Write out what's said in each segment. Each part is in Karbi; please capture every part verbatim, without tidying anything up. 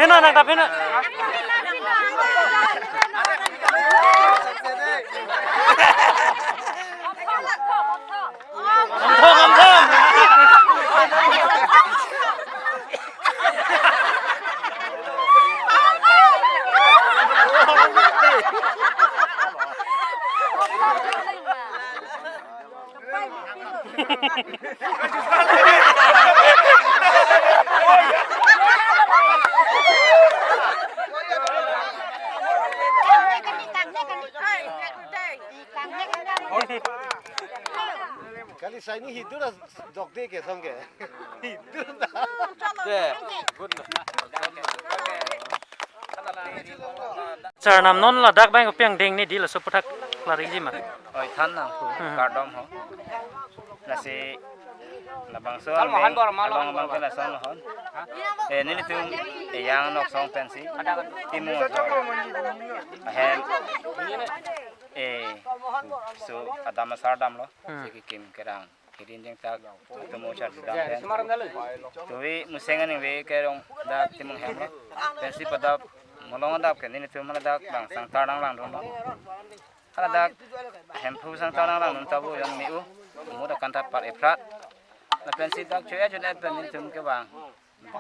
Pena nang ta pena. Amthong, amthong. Kali saini hidur as dokde ke song ke. Hidur da. Deh, good. Sir, nam non ladak bang kopi angdeng ne di laso aphuthak klariji ma? Oi, than nang ku, Hmm. kardom ho. Lasi labangso Kal angdeng, mahan bor, mahan along bor. Abang ke lason hon. Eh, nelitum, eh, yang nok song pensi. Timu. Ahem. Eh, so adam asar damlo. Hmm. Si kekim kerang. Hirin jengtak, tumo char dam pen. Tuwi museng aning we kerong dak timung hem lo. Pensi padap, molong adap ke nelitum hala dak bang sangtar nang langdun lo. Hala dak hemphu sangtar nang langdun tabu yon miu. Mu dak kan ta par eprat. Lapen si dak choi ajon et pen nelitum ke bang.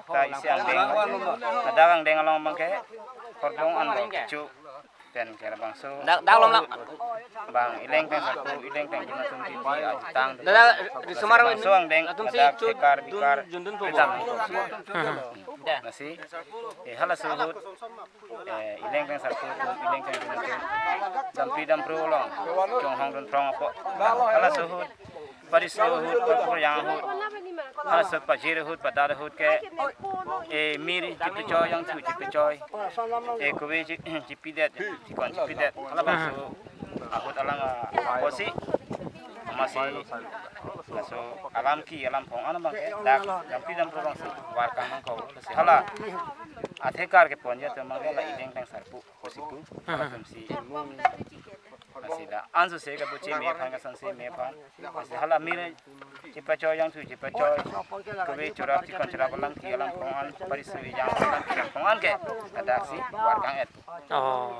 Ta isi angdeng. Ada angdeng along bang ke kordong an lo kechu pen ke labangso. Dak, dak lom lang. Bang ileng teng satu, ileng teng dun atum titi ajutang. Dada, risomar labangso angdeng atum si ada chu kekar dun bikar jundun po. Ridam. Lasi, eh, halaso ahut, eh, ileng teng satu, ileng teng dun atum. Dampi dampru along, chonghong dun phrong apot. Halaso ahut, pariso ahut, purpur yang ahut. Halaso pajir ahut, padar ahut ke. Eh, mir chipechoi, yang thu chipechoi. Eh, kove chi, chipidet, chikon chipidet. Halabangso ahut alang, ah, kosi. Masi, laso alam ki, alam phong, ano bang ke, dak, dampi dampru bangsi, warkang nangkok, lasi hala. Athekar kepon atum bang ke, la ileng teng sarpo, kosi pu, hala atum si. Lasi da, anso se kabuchi mephan kason se mephan. Lasi hala mir chipechoi yang thu chipechoi. Kove chorap chikon chorap alam ki alam phong an, pariso yang alam ki alam phong an ke. Dak si warkang et. Oh.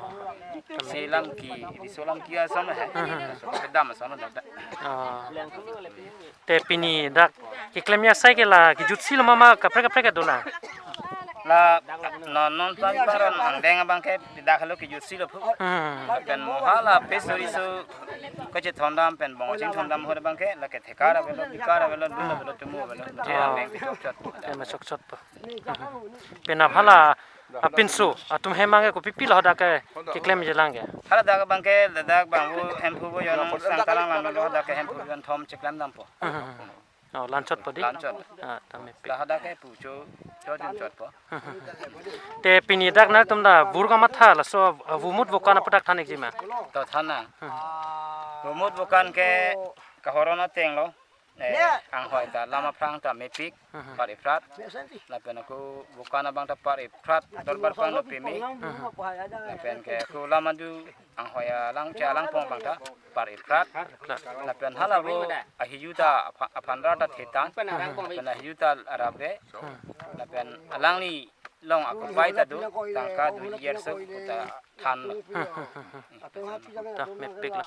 Si alam ki, riso alam ki ason he. Hmm. So kedam ason dak dak. Oh. Te pini dak keklem asai ke la kejutsi lo ma ma kaprek kaprek do la. La non non ta paran angdeng abang ke dak lo kejutsi lo phu. Hmm. Lapen mo hala pesori so kachethondam pen bong chingthondam ahut abang ke la ke thekar avelo, bikar avelo, dun avelo, tumu avelo. Te Ah. angdeng chokchot. Te ma chokchot po. Penap hala apinso atum hem abang ke kopi pi lo dak ke keklem jelang ke. Hala dak abang ke, dak bang vo hemphu vo yon sangtar nang langlo, dak ke hemphu yon thom cheklem dampo. Hmm. Oh, lanchot po di? Lanchot. Ah, tame pe. Dah dak ke pu cho, cho jun chot po. Te pini dak nangtum da bur kamatha laso, ah, vomut vokan aphuthak than ikji ma? To than nang. Hmm. Vomut vokan ke kahorona teng lo. Eh, anghoi ta lam aphrang ta mepik, Hmm. par eprat. Lapen ako vokan abang ta par eprat, dorbar pang lo peme. Hmm. Lapen ke ako lam adu anghoi alang che alang pong abang ta par eprat. Eprat. Lapen hala vo ahiyu ta apha-, aphan ra ta thetan. Lapen ahiyu ta arap ke. Hmm. Lapen alangli long ako pai ta do, tangka do yer so ta than lo. Hmm, hmm, hmm, hmm. Ta mepik lo.